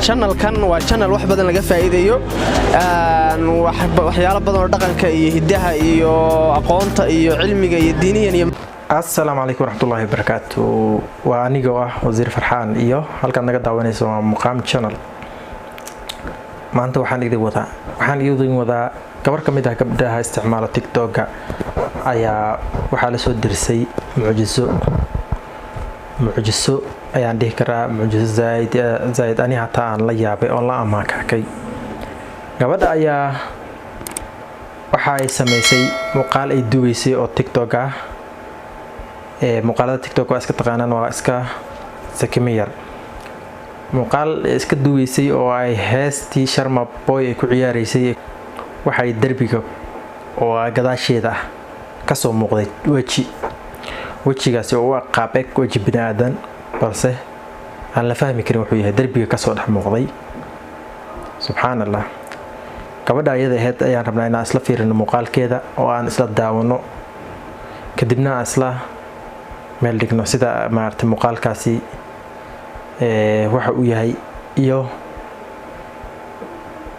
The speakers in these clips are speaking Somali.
Channelkan waa channel wax badan laga faa'iidayo, waxyaalo badan oo dhaqanka iyo hiddaha iyo aqoonta iyo cilmiga iyo diiniyan iyo Assalaamu calaykum waraxmatullaahi wabarakaatu. Waa anigoo ah Wasiir Farxaan iyo halkaad naga daawanayso waa Muqaam Channel. Maanta waxaan idin wadaa gabar ka mid ah gabdhaha isticmaala TikToka ayaa waxaa lasoo dirsay mucjiso. Mucjiso ayaan dhihi karaa, mucjiso zaaid zaaid ani hataa aan la yaabay oon la amaakaakay. Gabadha ayaa waxa ay sameysay muuqaal ay duubeysay oo TikTok ah. Muuqaalada TikTok waa iska taqaanaan, waa iska sakimi yar. Muuqaal iska duubeysay oo ay heestii Sharma Boy ay ku ciyaareysay, waxay derbiga oo gadaasheeda ah kasoo muuqday weji. Wejigaasi oo u qaab eg weji bini aadan, balse aan la fahmi karin wuxuu yahay derbiga kasoo dhex muuqday. Subxaan Allah! Gabadha ayada aheyd ayaan rabnaa inaan isla fiirino muuqaalkeeda oo aan isla daawano, kadibna aan isla meel dhigno sida maaragtay muuqaalkaasi waxa uu yahay iyo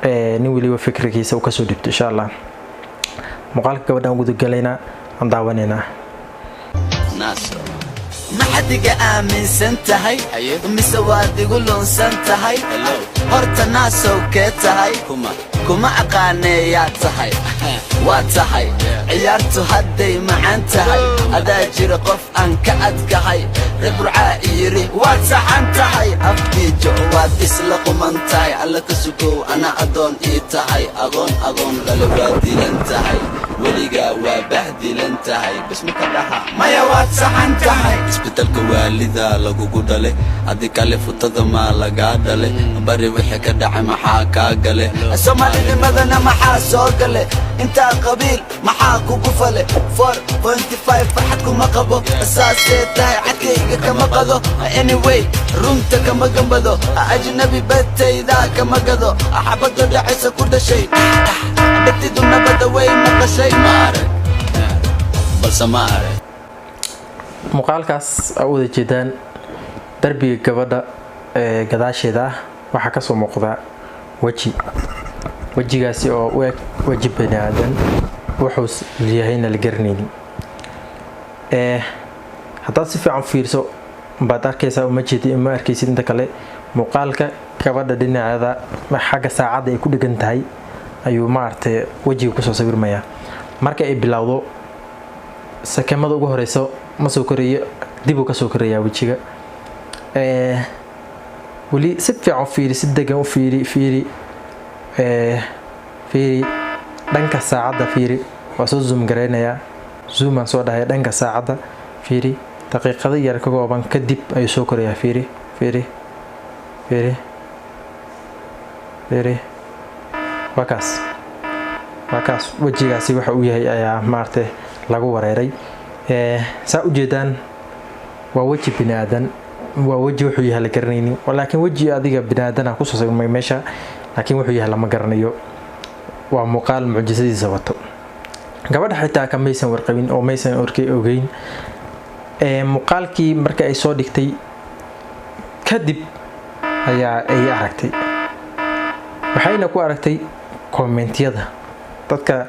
nin weliba fikrigiisa uu kasoo dhibto, insha Allah. Muuqaalka gabadhaan gudagalaynaa, aan daawanaynaa. Maxaad iga aaminsan tahay mise waad igu lunsan tahay? Horta naasow kee tahay? Kuma aqaaneeyaa tahay? Waa tahay ciyaartu hadday macaan tahay, adaa jira qof aan ka adkahay. Reburcaa yiri waad saxan tahay, afkiijo waad isla quman tahay. Alla ka sugow ana addoon ii tahay, agoon agoon dhale waa dilan tahay, weligaa waa bahdilan tahay. Bismika dhaha maya, waad saxan tahay. Isbitalka waalidaa lagugu dhale, adi kale futada maa lagaa dhale? Bari wixii ka dhacay maxaa kaa gale? Soomaalinimadana maxaa soo gale? Intaa qabiil maxaa kugu fale? 4.5 farxad kuma qabo, saasee tahay cadkayga kama qado. Anyway, runta kama gambado, ajnabi bataydaa kama gado. Xabado dhacaysa ku dhashay, dhegtidu nabada way maqashay, ma arag balse ma arag. Muuqaalkaas aa u wada jeedaan, darbiga gabadha ee gadaasheeda ah waxaa kasoo muuqda weji. Wejigaasi oo u eg weji bani aadan, wuxuu yahayna la garanaynin. Haddaad si fiican fiirso baad arkaysaa, uma jeedi, ma arkaysid inta kale. Muuqaalka gabadha dhinaceeda xagga saacadda ay ku dhegan tahay ayuu maaragtay wejiga kusoo sawirmayaa. Marka ay bilowdo, sakemada ugu horeyso ma soo korayo, dib uu kasoo korayaa wejiga. Weli si fiican u fiiri, si degan u fiiri, fiiri, fiiri dhanka saacadda, fiiri. Waa soo zoom gareynayaa, zoomaan soo dhahay. Dhanka saacadda fiiri, daqiiqado yar ka kooban kadib ayuu soo korayaa. Fiiri, fiiri, fiiri, fiiri. Waa kaas, waa kaas. Wejigaasi waxa uu yahay ayaa maaragtay lagu wareeray. Saa ujeedaan, waa weji bini aadan, waa weji wuxuu yahay la garanaynin, laakiin weji adiga bini aadana kusoo sawirmay meesha, laakiin wuxuu yahay lama garanayo. Waa muuqaal mucjisadiisa wato. Gabadha xitaa ka maysan warqabin oo maysan ogeyn. Muuqaalkii marka ay soo dhigtay kadib ayaa ay aragtay, waxayna ku aragtay commentiyada dadka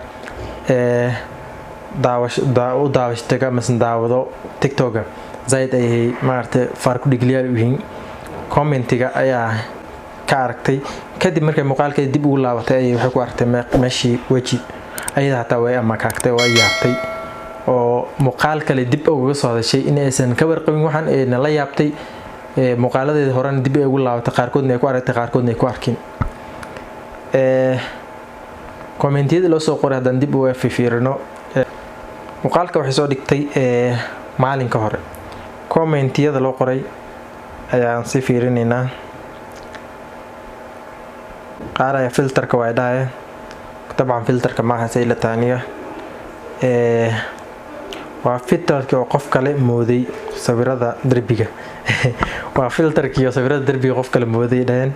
u daawasho taga mise daawado TikToka. Zaid ayay maaragtay faar ku dhigliyaal u yihiin. Commentiga ayaa ka aragtay. Kadib markay muuqaalkeeda dib ugu laabatay ayay waxay ku aragtay meeshii weji. Ayada hataa way amakaagtay oo ay yaabtay oo muuqaal kale dib ugaga soo hadashay in aysan ka warqabin waxaan ayna la yaabtay. Muuqaaladeeda horena dib ay ugu laabatay, qaarkoodna ay ku aragtay, qaarkoodna ay ku arkin. Commentiyada loo soo qoray haddaan dib uga fiirino, muuqaalka waxay soo dhigtay maalinka hore, commentiyada loo qoray ayaan sii fiirinaynaa. Qaar ayaa filterka waa dhahaya. Dabcan filterka maaha, say ila taaniga waa filterkii oo qof kale mooday sawirada derbiga. Waa filterkii oo sawirada derbiga qof kale mooday dhaheen.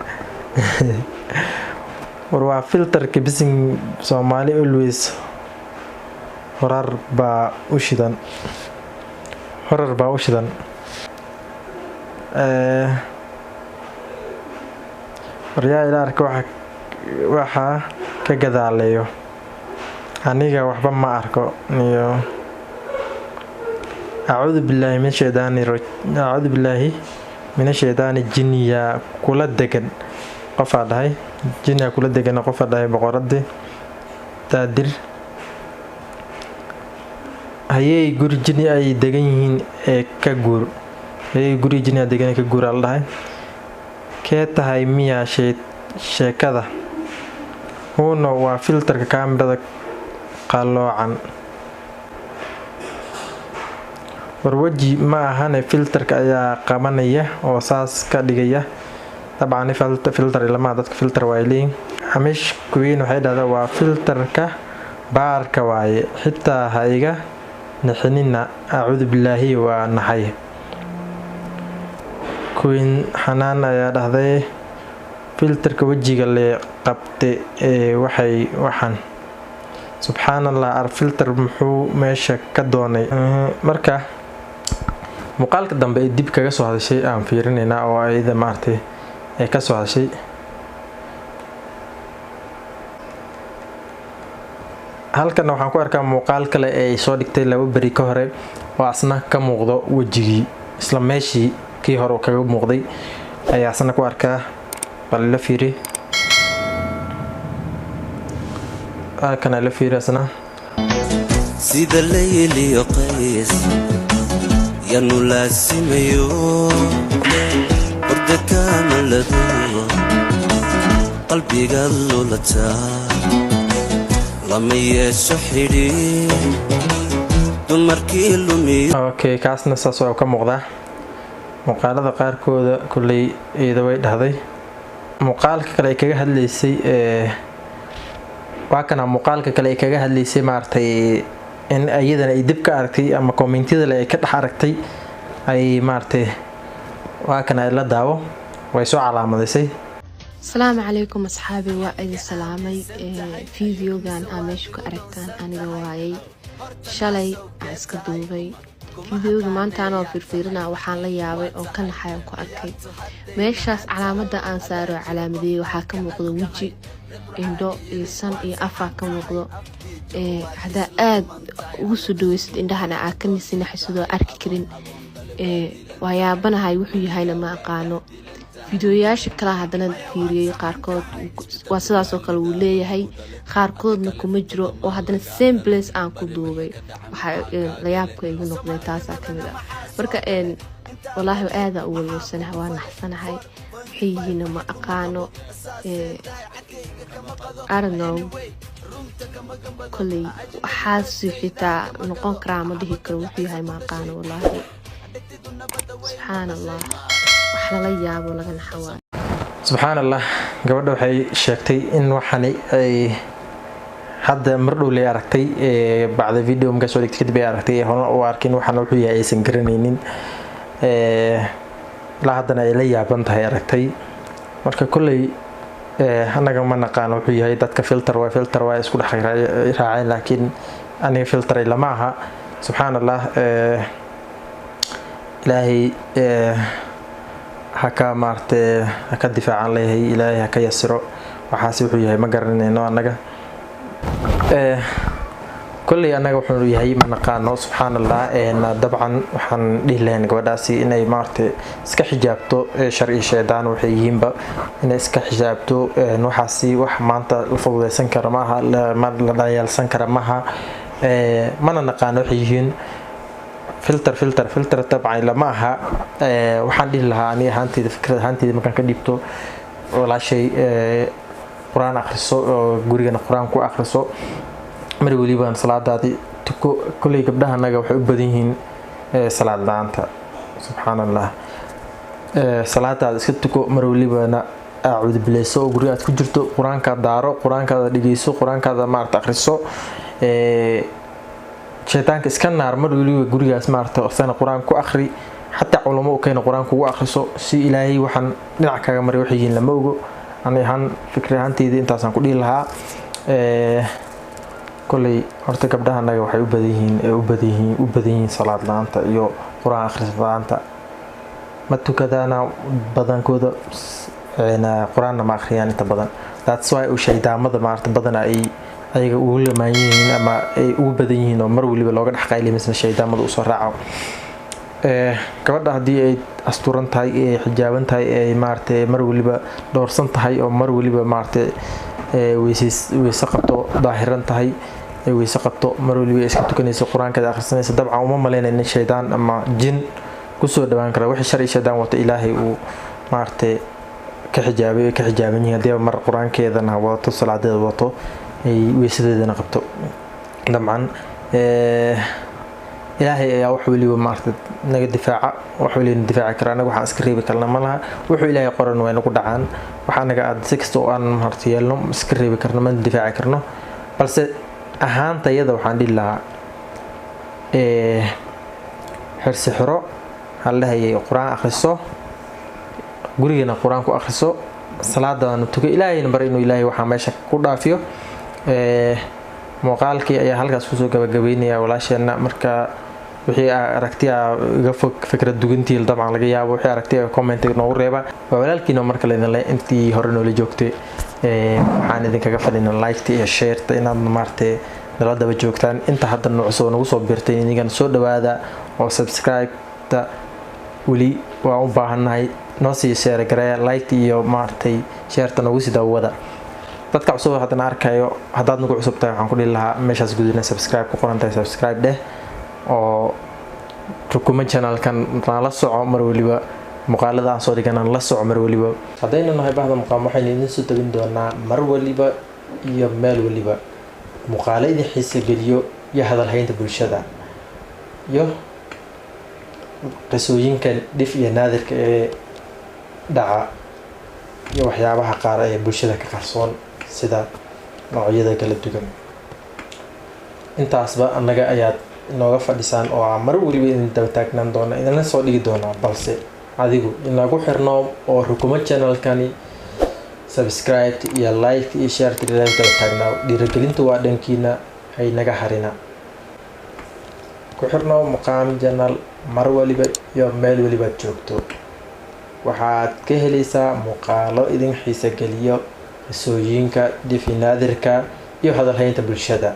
War waa filterka bising. Soomaali always horar baa u shidan, horar baa u shidan. Waryaa ila arka waxaa ka gadaaleeyo. Aniga waxba ma arko iyo acuudu billaahi min shaydaani, acuudu billaahi min ashaydaani. Jinniyaa kula degan, qofaa dhahay. Jinniyaa kula degan, qofaa dhahay. Boqoradii daadir hayey, guri jinni ay degan yihiin ee ka guur. Hayey, guri jinni degan ee ka guur, la dhahay. Kee tahay miyaa sheekada? Huuno, waa filterka kaamirada qaloocan. War weji ma ahane, filterka ayaa qabanaya oo saas ka dhigaya. Dabcan filter ilamaha dadka filter waa leeyihin. Amish Queen waxay dhahdaa waa filterka baarka waaye, xitaa ha iga nixinina, acuudu billaahi, waa naxay. Queen Xanaan ayaa dhahday filterka wejiga lee qabte ee waxay waxan. Subxaan Allah, ar filter muxuu meesha ka doonay? Marka muuqaalka dambe ee dib kaga soo hadashay aan fiirinaynaa oo ayada maaragtay ee ka soo hadashay. Halkan waxaan ku arkaa muuqaal kale ee ay soo dhigtay 2 beri ka hore oo asna ka muuqdo wejigii, isla meeshii kii hore kaga muuqday ayaa asna ku arkaa. Bal la fiiri halkan, la fiiri asna. Sida layliyo qays yanu laasimayo, horda kama lado, qalbigaad lulataa, lama yeesho xidhiir dumarkii lumiyo. Okay, kaasna saas waa ka muuqdaa muuqaalada qaarkooda. Kulley iyada way dhahday muuqaalka kale ay kaga hadlaysay ee waa kana. Muuqaalka kale ay kaga hadlaysay maaragtay in iyadana ay dib ka aragtay ama commentiyada le ay ka dhex aragtay ay maaragtay, waa kana, la daawo, way soo calaamadaysay. Asalaamu calaykum asxaabi, waa idin salaamay. Videogan aa meesha ku aragtaan aniga waayay, shalay aan iska duubay videoga. Maanta anoo fiirfiirina waxaan la yaabay oo ka naxay aan ku arkay meeshaas calaamada aan saaro calaamadeeyay. Waxaa ka muuqdo weji, indho iyo san iyo afaa ka muuqdo. Haddaa aada ugu soo dhaweysid indhahana aa ka nisinaxaysidoo arki karin. Waa yaabanahay, wuxuu yahayna ma aqaano. Fiidiyoyaasha kale haddana fiiriyey, qaarkood waa sidaasoo kale wuu leeyahay, qaarkoodna kuma jiro oo haddana same place aan ku duubay. Waxaa layaabka igu noqday taasaa kamid ah. Marka walaahi aadaa u walwalsanahay, waa naxsanahay, waxay yihiinna ma aqaano. I don't know, koley waxaasu xitaa noqon karaa ma dhihi karo, wuxuu yahay ma aqaano walaahi. Subxaan Allah, wax lala yaabo laga naxa waayo. Subxaan Allah, gabadha waxay sheegtay in waxani ay hadda mar dhow lay aragtay, bacda video markaa soo dhigtay kadib ay aragtay, horena u arkin waxana wuxuu yahay aysan garanaynin, ilaa haddana ay la yaaban tahay aragtay. Marka kolley annaga ma naqaano wuxuu yahay. Dadka filter waa filter waa isku dhex raaceen, laakiin aniga filteray lama aha. Subxaan Allah, Ilaahay haka maaragtay haka difaacan leeyahay, Ilaahay haka yasiro. Waxaasi wuxuu yahay ma garanayno annaga. Kolley annaga wuxuu yahay ma naqaano. Subxaan Allah, dabcan waxaan dhihi lahayn gabadhaasi inay maaragtay iska xijaabto shar iyo shaydaan waxay yihiinba, inay iska xijaabto. Waxaasi wax maanta la fududeysan kara maaha, la dhayalsan kara maaha, mana naqaano waxay yihiin. Filter, filter, filter dabcan lama aha. Waxaan dhihi lahaa ani ahaanteyda, fikrad ahaanteyda markaan ka dhiibto, walaashay Qur-aan akhriso oo gurigana Qur-aan ku akhriso, mar weliba salaadaadii tuko. Kolley gabdhaha annaga waxay u badan yihiin salaad la-aanta. Subxaan Allah, salaadaada iska tuko, mar welibana acuudu bileyso oo guriga aad ku jirto Qur-aanka daaro, Qur-aankaada dhegeyso, Qur-aankaada maarata akhriso, shaytaanka iska naar. Mar weliba gurigaas maarata isagana Qur-aan ku akhri, xataa culamo u keena Qur-aan kugu akhriso si Ilaahay waxaan dhinac kaga maray. Waxay yihiin lama ogo. Ani ahaan fikri ahaanteyda intaasaan ku dhihi lahaa. Kolley horta gabdhaha annaga waxay u badan yihiin u badan yihiin salaad la-aanta iyo Qur-aan akhris la-aanta. Ma tukadaana badankooda. Qur-aanna ma akhriyaan inta badan. That's why uu shaydaamada maarata badana ay ayaga ugu lamaan yihiin ama ay ugu badan yihiin, oo mar waliba looga dhex qayliyo misna shaydaamada usoo raaco. Gabadha haddii ay asturan tahay, ay xijaaban tahay, ay maaragtay mar waliba dhowrsan tahay, oo mar waliba maaragtay weyse weyse qabto, daahiran tahay, ay weyse qabto, mar waliba iska tukanayso, qur-aankeeda akhrisanaysa, dabcan uma malaynaya in shaydaan ama jin kusoo dhawaan kara. Wixii shar iyo shaydaan wata Ilaahay uu maaragtay ka xijaabay, ay ka xijaaban yihiin, haddii mar qur-aankeedana wadato, salaadeeda wadato, ay weysadeedana qabto. Dabcan Ilaahay ayaa wax weliba maaragtay naga difaaca, wax weliba na difaaci kara. Anaga waxaan iska reebi karna ma laha. Wuxuu Ilaahay qoran waa nagu dhacaan. Wax anaga aad si kasta oo aan maaragtay yeelno iska reebi karno, mana difaaci karno. Balse ahaantayada waxaan dhihi lahaa, xirsi xiro, waxaan dhahayay qur-aan akhriso, gurigana qur-aan ku akhriso, salaadana tuko, Ilaahayna bar inuu Ilaahay waxaa meesha ku dhaafiyo. Muuqaalkii ayaa halkaas kusoo gabagabeynaya walaasheena. Marka wixii aragti a iga fog, fikrad dugantii dabcan laga yaabo, wixii aragti comment noogu reeba. Waa walaalkiina marka laidinle. Intii hore noola joogtay, waxaan idinkaga fadhina liketa iyo shareta, inaad maaragtay nala daba joogtaan. Inta hadda nuucusoo nagu soo biirtay, idigana soo dhawaada, oo subscribe-ta weli waan u baahannahay. Noo sii share gareeya, like iyo maaragtay shareta noogu sii daawada. Dadka cusub haddana arkayo, haddaad nagu cusub tahay, waxaan ku dhihi lahaa meeshaas gudina subscribe ku qoran tahay, subscribe dheh, oo rukuma channelkan nala soco mar waliba, muuqaalada aan soo dhiganaan la soco mar waliba. Haddaynu nahay bahda muqaam, waxaynu idin soo tabin doonaa mar waliba iyo meel waliba muuqaalo idin xiisa geliyo iyo hadalhaynta bulshada iyo qisooyinka dhif iyo naadirka ee dhaca iyo waxyaabaha qaar ee bulshada ka qarsoon, sida noocyada kala duwan. Intaasba annaga ayaad inooga fadhisaan, oo aan mar waliba idin daba taagnaan doona, idinla soo dhigi doonaa. Balse adigu inagu xirno oo rukumo channelkani, subscribe iyo like iyo share daba taagnaa. Dhiirigelintu waa dhankiina, haynaga harina. Ku xirno Muqaam Channel mar waliba iyo meel walibaad joogto. Waxaad ka helaysaa muuqaalo idin xiisa geliyo, qisooyinka dhifi naadirka iyo hadalhaynta bulshada.